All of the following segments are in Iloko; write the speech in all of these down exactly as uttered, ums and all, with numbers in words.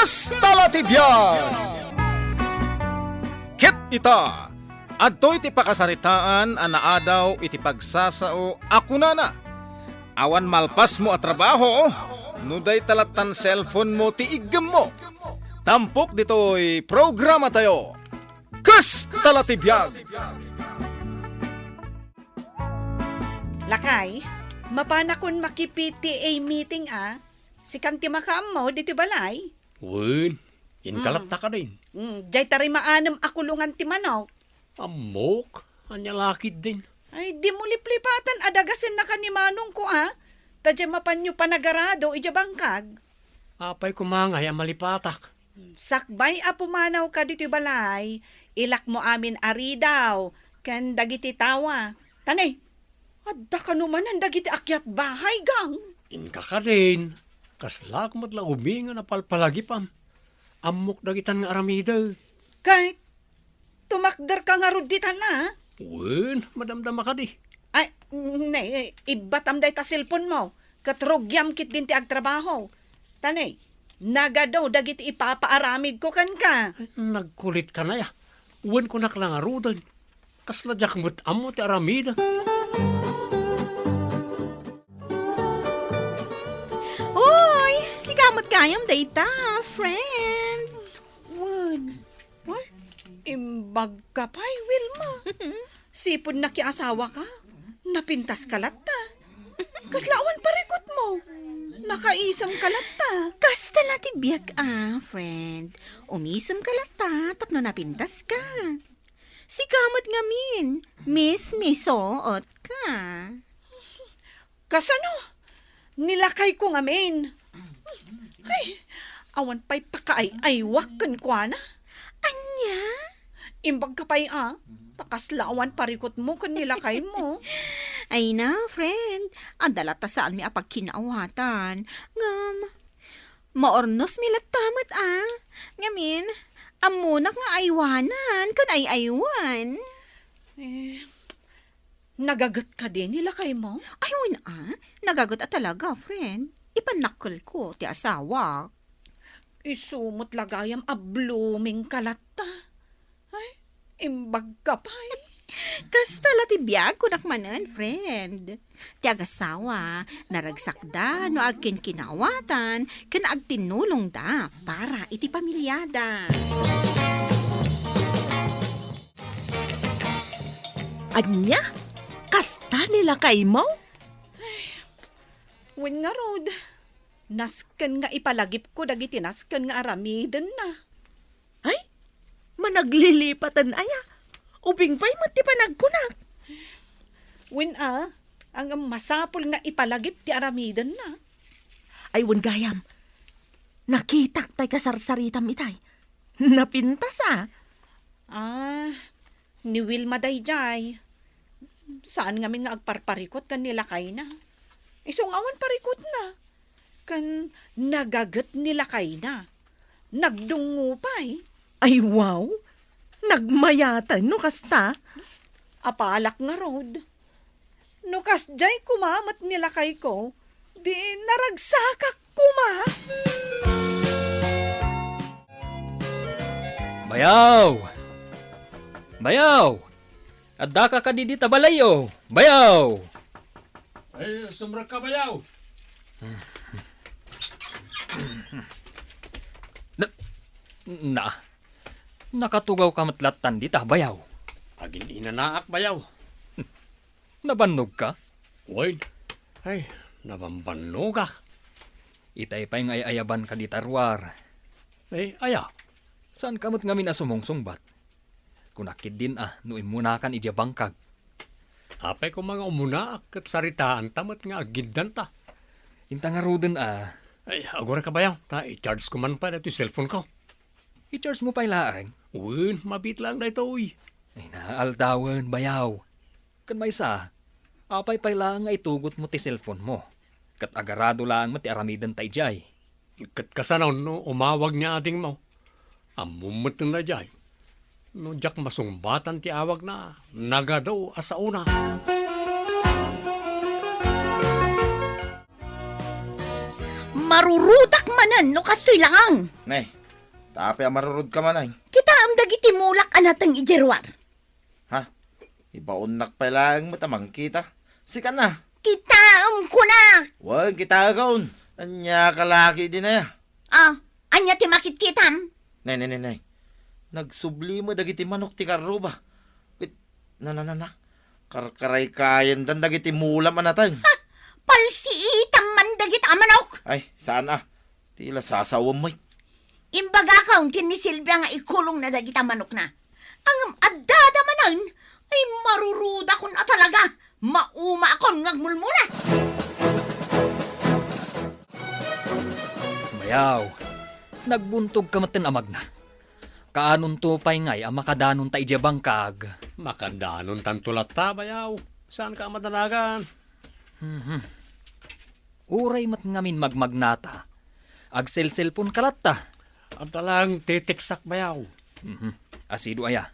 Kasta la ti biag! Ket ita, adtoy ti pakasaritaan a naadaw iti pagsasao a kunana, awan malpasmo a trabaho, no dayta lattan cellphone mo ti iggemmo. Tampok ditoy programatayo. Kasta la ti biag! Lakay, mapanakon maki-P T A meeting a. Sikan ti makaammo ditoy balay? Wen, inka latta kadin. Mm, diay ta rimaanem a kulongan ti manok. Ammok, ania la ketdin? Ay, di mo liplipatan a dagasennaka ni manongko a. Ta diay mapanyo panagarado idiay bangkag. Apay koma ngay a malipatak? Sakbay a pumanawka ditoy balay, ilakmo amin a ridaw ken dagiti tawa. Tanay, adda kano manen dagiti akyat bahay, gang? Inka kadin, kaslaak met la ubingen a palpalagipam. Ammok dagitan nga aramidek. Kay, tumakderka ngarud ditan a? Wen, madamdama kadi. Ay, ne, ibbatam dayta cellphone mo, ket rugiam ketdin ti agtrabaho. Tanay, nagadu dagiti ipapaaramidko kenka. Nagkulitka nay a. Wen, kunak la ngaruden. Kasla diak met ammo ti aramidek. Uy, sika met gayam dayta, friend. Wen. Ay, imbagka pay, Wilma. Sipud nakiasawaka, napintaska latta. Kasla awan parikutmo. Nakaisemka latta. Kasta la ti biag a, friend. Umisemka latta tapno napintaska. Sika met ngamin, mismisoot ka. Kasano? Ni lakayko ngamin. Ay, awan pay pakaay-aywak kenkuana. Ania? Imbagka pay a, ta kasla awan parikutmo ken ni lakaymo. Ay na, friend. Adda latta saanmi a pagkinaawatan. Ngem, maurnosmi latta met a. Ngamin, ammonak nga aywanan ken ay-aywan. Eh, nagaget kadi ni lakaymo? Ay, wen a. Nagaget a talaga, friend. Ipannakkelko ti asawak. Isu met la gayam a bloomingka latta. Ay, imbagka pay. Kasta la ti biag, kunak manen, friend. Ti agasawa, naragsakda no agkinkinaawatan ken agtinnulongda para iti pamiliada. Ania? Kasta ni lakaymo? Wen ngarud, nasken nga ipalagipko dagiti nasken nga aramidenna. Ay, managlilipaten aya. Ubing pay met ti panagkunak. Wen a, ngem masapul nga ipalagip ti aramidenna. Ay, wen gayam. Nakitak tay kasarsaritam itay. Napintas a. Ah, ni Wilma daydiay. Saan ngamin nga agparparikut ken ni lakayna. Isu nga awan parikutna. Ken nagaget ni lakayna. Nagdungngo pay. Ay, wow! Nagmayaten no kasta. Apalak ngarud. No kasdiay koma met ni lakayko, di naragsakak koma. Bayaw! Bayaw! Addaka kadi dita balayyo? Bayaw! Ay, sumrekka, bayaw! Na, na, nakatugawka met lattan dita, bayaw? Agin-inanaak, bayaw. Nabannogka? Wen. Ay, nabambannogak. Itay pay nga ay-ayabanka dita ruar. Eh, aya? Saanka met ngamin a sumungsungbat? Kunak ketdin a no immunakan idiay bangkag. Apay koma nga umunaak ket saritaanta met nga aggiddanta. Inta ngaruden a. Ay, agurayka bayaw, ta i-charge ko man pay daytoy cellphone ko. I-charge mo pay laeng? Wen, mabiit laeng daytoy. Ay, naaldawen, bayaw. Ken maysa, apay pay laeng nga itugotmo ti cellphone mo? Ket agarado laeng met ti aramidenta idiay. Ket kasano no umawag ni adingmo? Ammom met daydiay. No diak masungbatan ti awagna, nagadu a saona. Marurutak Anan, no kastoy laeng. Nay, tapay a marurodka man, ay. Kitaem dagiti mulak a nateng idiay ruar. Ha? Ibaonnak pay laeng met a mangkita. Sika na. Kitaem, kunak. Wen, kitaekon. Ania ka laki di naya? Ah, ania ti makitkitam? Nay, nay, nay, nay. Nagsubli met dagiti manok ti karruba. Ket, na, na, na, na. Karkaraykayendan dagiti mulam a nateng. Ha? Palsiitam man dagita a manok. Ay, saan a. Ti la sasawem met. Imbagakon ken ni Silvia nga ikulongna dagita manokna. Ngem addada manen, ay marurudakon a talaga. Maumaakon nga agmulmula. Bayaw, nagbuntogka metten a magna. Kaanonto pay ngay a makadanonta idiay bangkag? Makadanontanto latta, bayaw. Saanka a madanagan? Mhm. Uray met ngamin magmagnata, agselselponka latta. Adda laeng ti text-ak, bayaw. Mhm. Asido aya?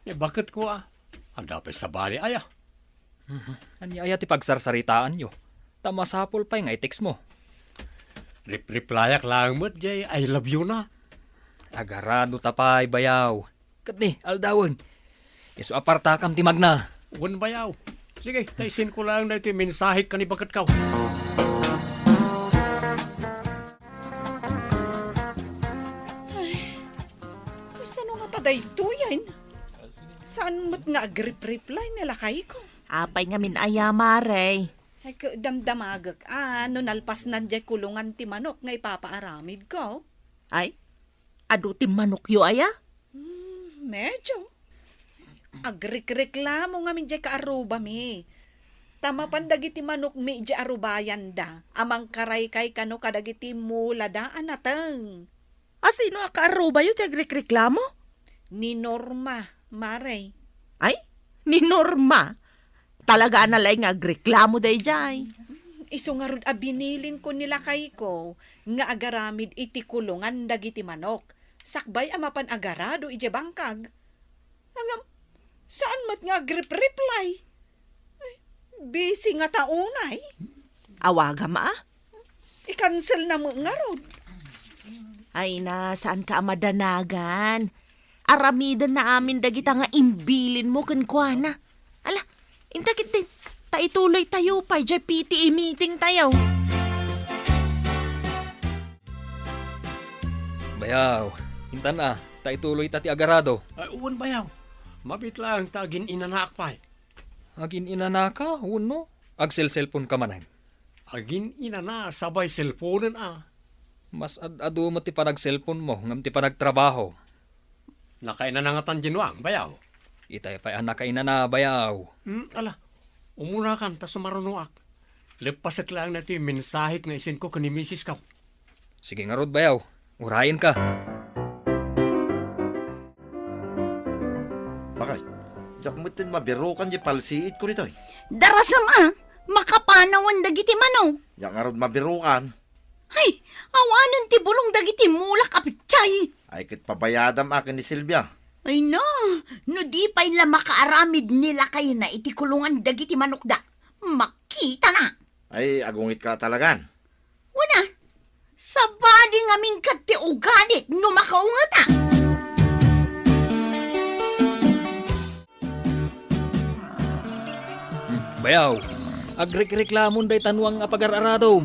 Ni baketko a. Adda pay sabali aya. Mhm. Ania aya ti pagsarsaritaanyo? Ta masapul pay nga i-text mo. Rep-replyak laeng met jay I love you na. Agaradota pay, bayaw. Ket ni, aldawen. Isu a partakam ti magna. Wen, bayaw. Sige, ta isinko laeng daytoy mensahek ken ni baketko. Ay, kasano ngata daytoyen? Saan met nga agrep-reply ni lakayko? Apay ngamin aya, Mare? Ay, ket damdamagek a no nalpasnan jay kulongan ti manok nga ipapaaramidko. Ay, adu ti manokyo aya? Hmm, medyo. Agrekreklamo ngamin jay kaarrubami. Ta mapan dagiti manokmi jay arubayanda a mangkaraykay kano kadagiti mulada a nateng. A sino a kaarrubayo ti agrekreklamo? Ni Norma, Mare. Ay, ni Norma? Talaga a nalaing nga agreklamo daydiay. Isu ngarud a binilinko ni lakayko nga agaramid iti kulongan dagiti manok, sakbay a mapan agarado idiay bangkag. Ngem, saan met nga agrep-reply? Ay, busy ngata unay. Awagam a? I-cancel na met ngarud. Ay na, saanka a madanagan. Aramidenna amin dagita nga imbilinmo kenkuana. Ala, inta ketdin, ta ituloytayo pay jay P T A meetingtayo. Bayaw, intan a, ta ituloyta ti agarado. Ay, wen, bayaw. Mabiit laeng ta agin-inanaak pay. Agin-inanaka, wenno? Agselselponka manen? Agin-inana, sabay selponen a. Mas ad-adu met ti panagselponmo ngem ti panagtrabaho. Nakainana ngatan diay nuang, bayaw? Itay pay a nakainana, bayaw. Hmm, ala. Umunakan ta sumarunoak. Leppasek laeng daytoy mensahek nga isenko ken ni misisko. Sige ngarud, bayaw. Urayenka. Bakay, diak metten mabirukan diay palsiitko ditoy. Darasem a, makapanawan dagiti manok. Diak ngarud mabirukan. Ay, awanen ti bulong dagiti mulak a petsay. Ay, ket pabayadam a ken ni Silvia. Ay na, no di pay la makaaramid ni lakayna iti kulongan dagiti manokda, makitana. Ay, agungitka talagan. Wen a, sabali ngamin ket ti ugalik no makaungeta. Bayaw, agrekreklamon dayta nuang a pagar-aradom.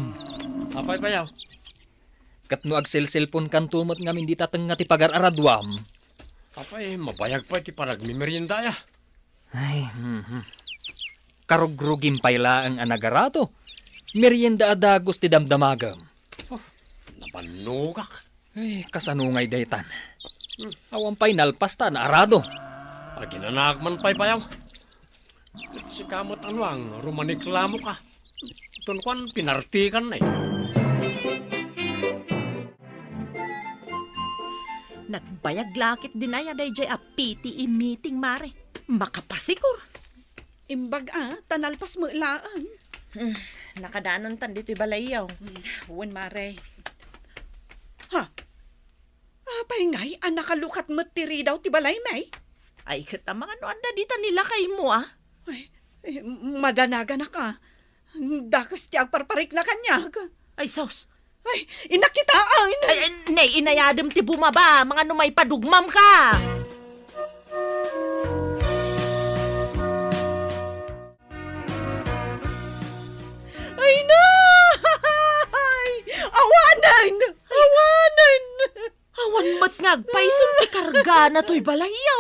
Apay, bayaw? Ket no agselselponkanto met ngamin dita tengnga ti pagar-araduam. Apay, mabayag pay ti panagmimerienda aya. Ay, mhm. Karugrugim pay laeng a nagarado. Merienda a dagus ti damdamagem. Oh, nabannogak. Ay, kasano ngay daytan? Hmm. Awan pay nalpas ta naarado. Aginanaak man pay bayaw. Ket sika met a nuang, rumaniklamoka. Ton kuan, pinartikan na eh. Nagbayag la ketdin aya daydiay a P T A meeting, Mare. Makapasikor. Imbag a, ta nalpas met laeng. Hmm, nakadanontan ditoy balayyo. Hmm, wen, Mare. Ha? Apay ngay a nakalukat met ti ridaw ti balaymi? Ay, ket amangan no adda dita ni lakaymo, a? Ay, eh, madanaganak a. Dakes ti agparparikna kaniak. Ay, sus! Ay, inakitaen! Ay, ay, ne, inayadem ti bumaba, mangano maipadugmam ka? Ay, nay! Awanen! Awanen! Awan met nga agpayso ti kargana toy balayyo.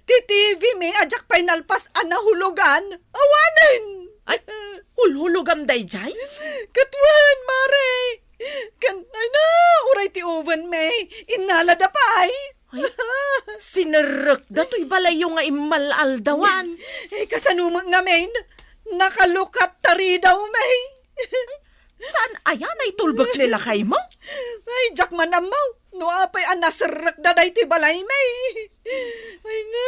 Ti T V mi a diak pay nalpas a nahulogan. Awanen! Ay, hulhulogam daydiay? Ket wen, Mare. Ken, ay na, uray ti oven mi. Innalada pay. Ay, sinerrekda toy balayyo nga immal-aldawan. Eh, kasano met ngamin? Nakalukat ta ridaw mi. Saan aya naitulbek ni lakaymo? Ay, diak man ammo. No apay a naserrekda daytoy balay mi. Ay, na.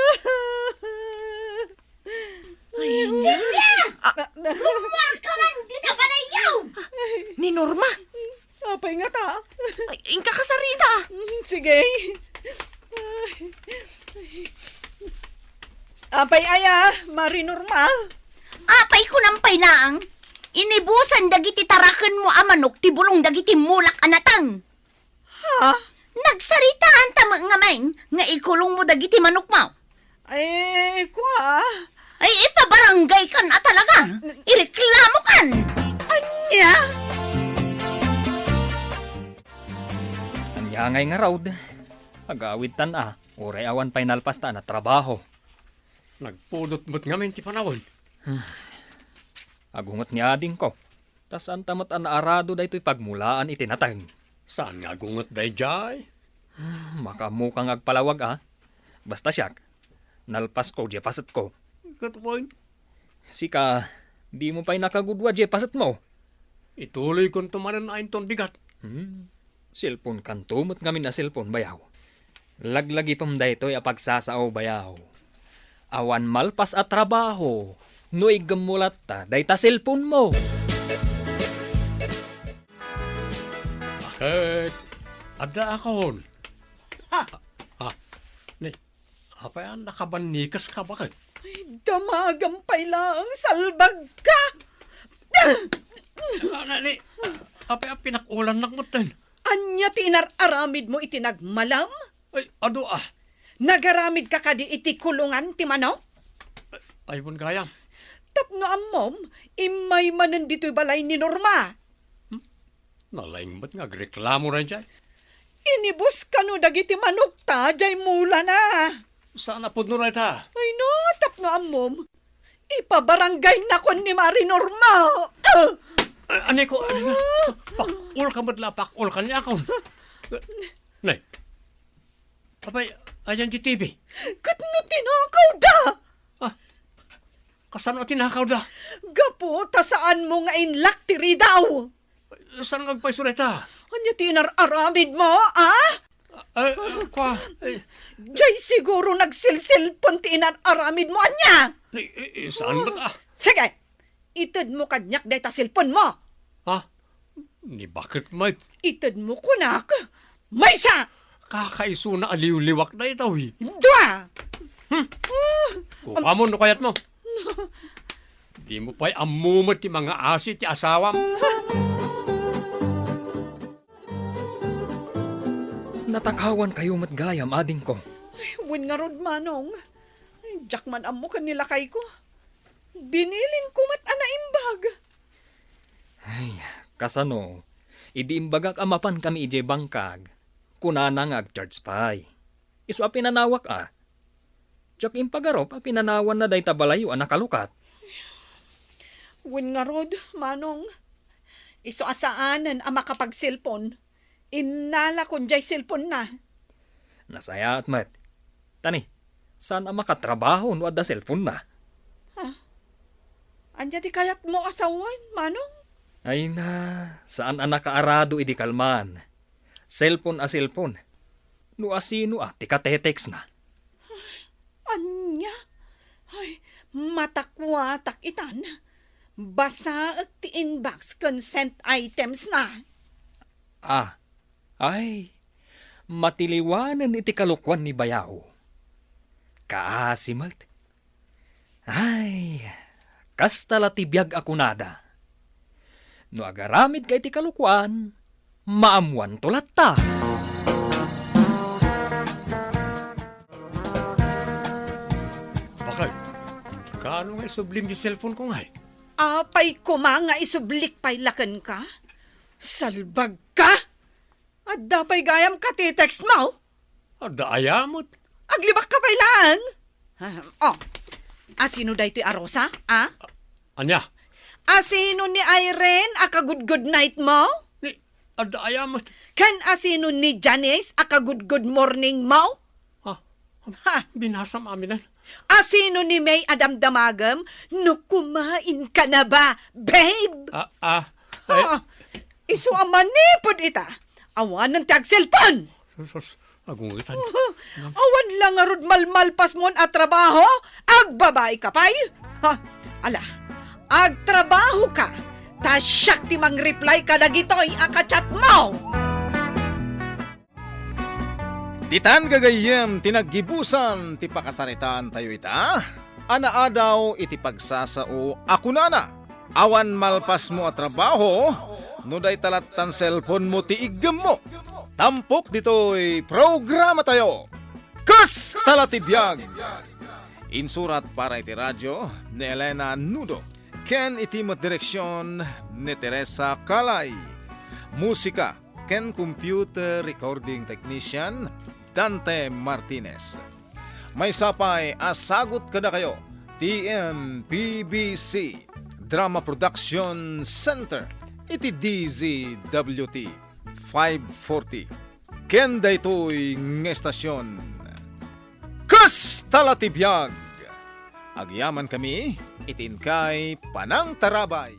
Ay, na. Silvia! Ah, na, na. Rummuar ka man dita balayyo! Ni Norma. Apay ngata? Ay, inka kasarita. Mm, sige. Ay. Apay aya, Mare Norma? Apay kunam pay laeng, inibusan dagiti tarakenmo a manok ti bulong dagiti mulak a nateng. Ha? Nagsaritaanta met ngamin nga ikulongmo dagiti manokmo. Ay, kua. Ay, ipabarangaykan a talaga. Ireklamokan. Ania? Ania ngay ngarud? Agawidtan a, uray awan pay nalpasta a natrabaho. Nagpudot met ngamin ti panawen. Hmm. Agunget ni adingko. Ta saanta met a naarado daytoy pagmulaan iti nateng. Saan nga agunget daydiay? Hmm, makaammoka nga agpalawag a. Basta siak, nalpasko diay pasetko. Ket wen? Sika, dimo pay nakagudua diay pasetmo. Ituloykonto manen a inton bigat. Hmm. Cellphone kanto met ngamin a cellphone, bayaw. Laglagipem daytoy a pagsasao, bayaw. Awan malpas a trabaho no iggemmo latta dayta cellphone mo. Bakit? Adda akon. Ha? Ha? Ni, apay a nakabannikes ka, bakit? Ay, damagam pay laeng, salbag ka! Ah, ni, apay a pinakulannak metten? Ania ti inar-aramidmo iti nagmalem? Ay, adu a. Nagaramidka kadi iti kulongan ti manok? Ay, wen gayam. Tapno ammom, immay manen ditoy balay ni Norma. Hmm? Nalaing met nga agreklamo daydiay. Inibus kano dagiti manokta, diay mulana. Saan a pudno dayta? Ay no, tapno ammom. Ipabarangaynakon ni Mare Norma. Ah! Ah, aneko, aneko. Pak-ulka met la, pak-ulka ni akon. Nay. Apay, ayan ti T V? Ket no tinakawda? Ah, kasano a tinakawda? Gapu ta saanmo nga inlak ti ridaw. Saan nga agpayso dayta? Ania ti inar-aramidmo, a? Ay, kua, ay. Diay siguro nagsilsilpon ti inar-aramidmo, ania? Ni, i, i, saan met, a? Sige, itedmo kaniak dayta silponmo. Ha? Ni bakit met? Itedmo kunak. Maysa! Kakaisuna a liwliwak dayta, wi. Dua! Hmm. Ah, kukamon no kayatmo. Dimo pay ammo met ti mangaasi ti asawam. Natakawankayo met gayam, adingko. Ay, wen ngarud, Manong. Ay, diak man ammo ken ni lakayko. Binilinko met a naimbag. Ay, kasano? Idi imbagak a mapankami idiay bangkag, kunana nga ag-charge pay. Isu a pinanawak a. Diak impagarup a pinanawanna dayta balayyo a nakalukat. Wen ngarud, Manong. Isu a saanen a makapagselpon. Innalakon diay selponna. Nasayaat met. Tani, saan a makatrabaho no adda selponna. Ha? Ania ti kayatmo a sawen, Manong? Ay na, saan a nakaarado idi kalman. Selpon a selpon. No asino a ti katetextna. Ania? Ay, matakuatak itan. Basaek ti inbox ken sent itemsna. Ah, ay, matiliwanen iti kalokuan ni bayaw. Kaasi met. Ay, kasta la ti biag a kunada. No agaramidka iti kalokuan, Maammuanto latta. Bakay, kaano nga isublim ti cellphone ko ngay? Apay koma nga isublik pay la kenka? Salbag ka! Adda pay gayam ka ti text mo? Adda aya met. Aglibak ka pay laeng. Ah, oh. Asino daytoy a Rosa, a? Ania? Asino ni Irene a ka-good good night mo? Ni, adda aya met. Ken asino ni Janice a ka-good good morning mo? Ah, ha? Binasam aminen. Asino ni May a damdamagem no kumain ka na ba, babe? Ah, ah. Ha? Isu a manipud ita, awanen ti agselpon! Sus, sus, agungitan. Awan la ngarud malmalpasmon a trabaho? Agbabai ka pay? Ha? Ala, agtrabaho ka, ta siak ti mangreply kadagitoy a ka-chat mo! Ditan gagayyem ti naggibusan ti pakasaritaantayo ita a naadaw iti pagsasao a kunana, awan malpasmo a trabaho no dayta lattan cellphone mo ti iggemmo. Tampok ditoy programatayo, Kasta la ti Biag! Insurat para iti radio ni Elena Nudo ken iti met direksion ni Teresa Calay. Musika ken computer recording technician, Dante Martinez. Maysa pay a sagut kadakayo ti M P B C Drama Production Center iti D Z W T five forty. Ken daytoy nga estasion, Kasta la ti Biag! Agyamankami iti inkay panangtarabay.